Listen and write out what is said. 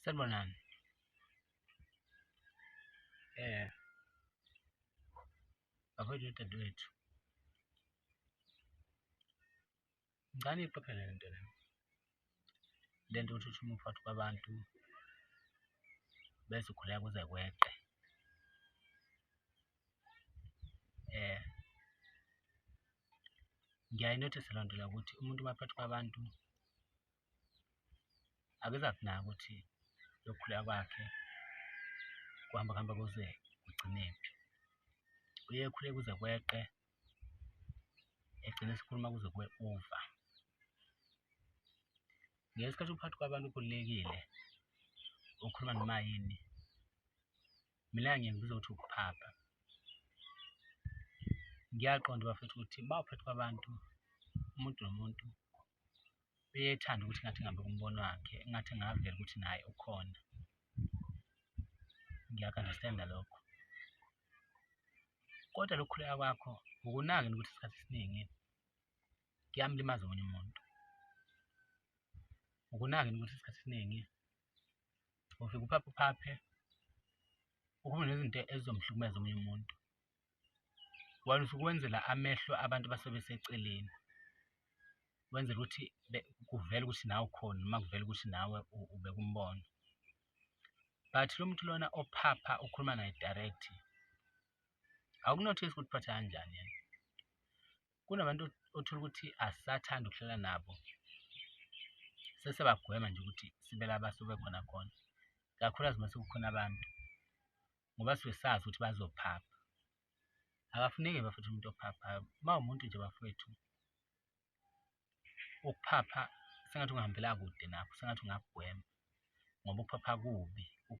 Sanibonani. Bafowethu nodadewethu, ngicela niyiqaphele le nto le. Le nto yokuthi uthi uma uphakathi kwabantu bese ukhuleka kuze kweqe. Ngiyayinothisa leyo nto leyo ukuthi umuntu uma ephakathi kwabantu akeze akunake ukuthi lokukhuleka kwakhe kuhamba kuhamba kuze kugcinephi. Uye ekhuleke kuze kweqe, egcine esekhuluma kuze kube over. Ngesikhathi uphakathi kwabantu ukhululekile, ukhuluma noma yini, mina ngiye ngibize ukuthi ukuphapha. Ngiyaqonda bafethu ukuthi uma uphakathi kwabantu, umuntu nomuntu uyethanda ukuthi ngathi engabeka umbono wakhe, engathi engavela ukuthi naye ukhona. Ngiyaku-understand-a lokho. Kodwa lokukhuleka kwakho ukunaki ukuthi isikhathi esiningi kuyamlimaza omunye umuntu. Ukunaki ukuthi isikhathi esiningi ufike uphaphe uphaphe ukhulume nezinto ezizomhlukumeza omunye umuntu. Wena usuke wenzela amehlo abantu abasuke beseceleni, wenzela ukuthi kuvele ukuthi nawe ukhona noma kuvele ukuthi nawe ubeka umbono. But lo muntu lona ophapha ukhuluma naye direct, awukunothisi ukuthi uphatha kanjani yena. Kunabantu othola ukuthi asisathandi ukuhlala nabo, sesiyabagwema nje ukuthi sibe la basuke khona khona, ikakhulukazi uma sekukhona abantu ngoba suke sazi ukuthi bazophapha. Akafuneki bafethu umuntu ophaphayo, uma uwumuntu nje bafowethu, ukuphapha sengathi ungahambela kude nakho, sengathi ungakugwema ngoba ukuphapha kubi.